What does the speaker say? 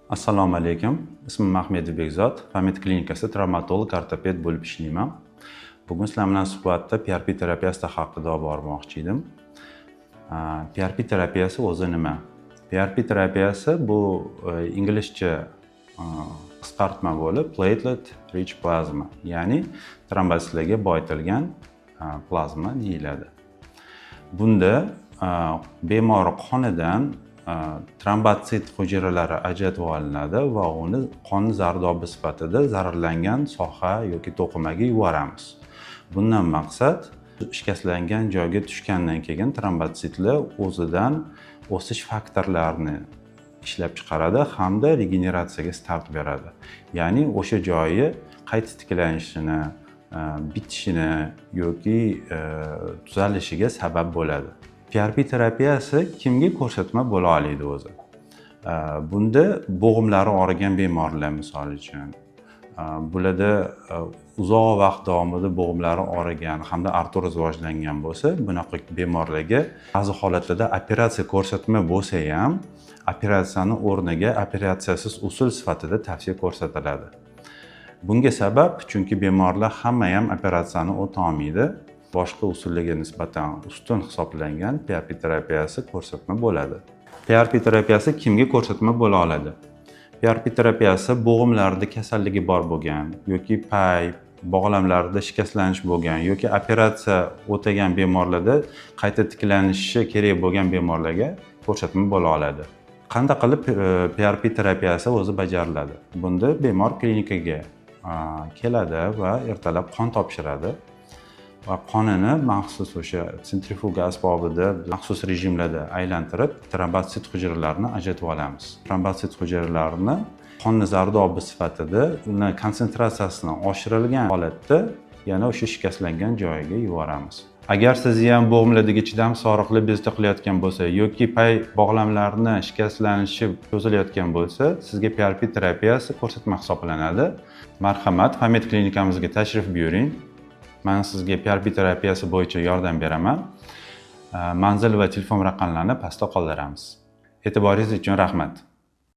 Assalomu alaykum. Ismim Ahmedov Bekzod, Famed klinikasida travmatolog ortoped bo'lib ishlayman. Bugun sizlar bilan suhbatda PRP terapiyasi haqida olib bormoqchi edim. PRP terapiyasi o'zi nima? PRP terapiyasi bu inglizcha qisqartma bo'lib, platelet rich plasma, ya'ni trombositlarga boyitilgan plazma deyiladi. Bunda bemor qonidan trombotsit hujayralari ajratib olinadi va uni qon zardobi sifatida zararlangan soha yoki to'qimaga yuboramiz. Bundan maqsad, shikastlangan joyga tushgandan keyin trombotsitlar o'zidan o'sish faktorlarini ishlab chiqaradi hamda regeneratsiyaga start beradi. Ya'ni o'sha joyi qayta tiklanishini, bitishini yoki tuzalishiga sabab bo'ladi. PRP terapiyasi kimga ko'rsatma bo'la oladi o'zi? Bunda bo'g'imlari og'rigan bemorlar, misol uchun. Bularda uzoq vaqt davomida bo'g'imlari og'rigan hamda artroz rivojlangan bo'lsa, bunaqa bemorlarga ba'zi holatlarda operatsiya ko'rsatma bo'lsa ham, operatsiyani o'rniga operatsiyasiz usul sifatida tavsiya ko'rsatiladi. Bunga sabab, chunki bemorlar hamma ham operatsiyani o'ta olmaydi. Boshqa usullarga nisbatan ustun hisoblangan PRP terapiyasi ko'rsatma bo'ladi. PRP terapiyasi kimga ko'rsatma bo'la oladi? PRP terapiyasi bo'g'imlarda kasalligi bor bo'lgan yoki pay bog'lamlarida shikastlanish bo'lgan yoki operatsiya o'tagan bemorlarda qayta tiklanishi kerak bo'lgan bemorlarga ko'rsatma bo'la oladi. Qanday qilib PRP terapiyasi o'zi bajariladi? Bunda bemor klinikaga keladi va ertalab qon topshiradi va qonini maxsus o'sha sentrifuga asbobida maxsus rejimlarda aylantirib, trombotsit hujayralarini ajratib olamiz. Trombotsit hujayralarini qonni zardobi sifatida uni konsentratsiyasini oshirilgan holatda yana o'sha shikastlangan joyiga yuboramiz. Agar sizni ham bo'g'imlardagi chidam og'riqli bezovta qilayotgan bo'lsa yoki pay bog'lamlarni shikastlanishi cho'zilayotgan bo'lsa, sizga PRP terapiyasi ko'rsatma hisoblanadi. Marhamat, Famed klinikamizga tashrif buyuring. Man sizga PRP terapiyasi bo'yicha yordam beraman. Manzil va telefon raqamlarini pastda qoldiramiz. E'tiboringiz uchun rahmat.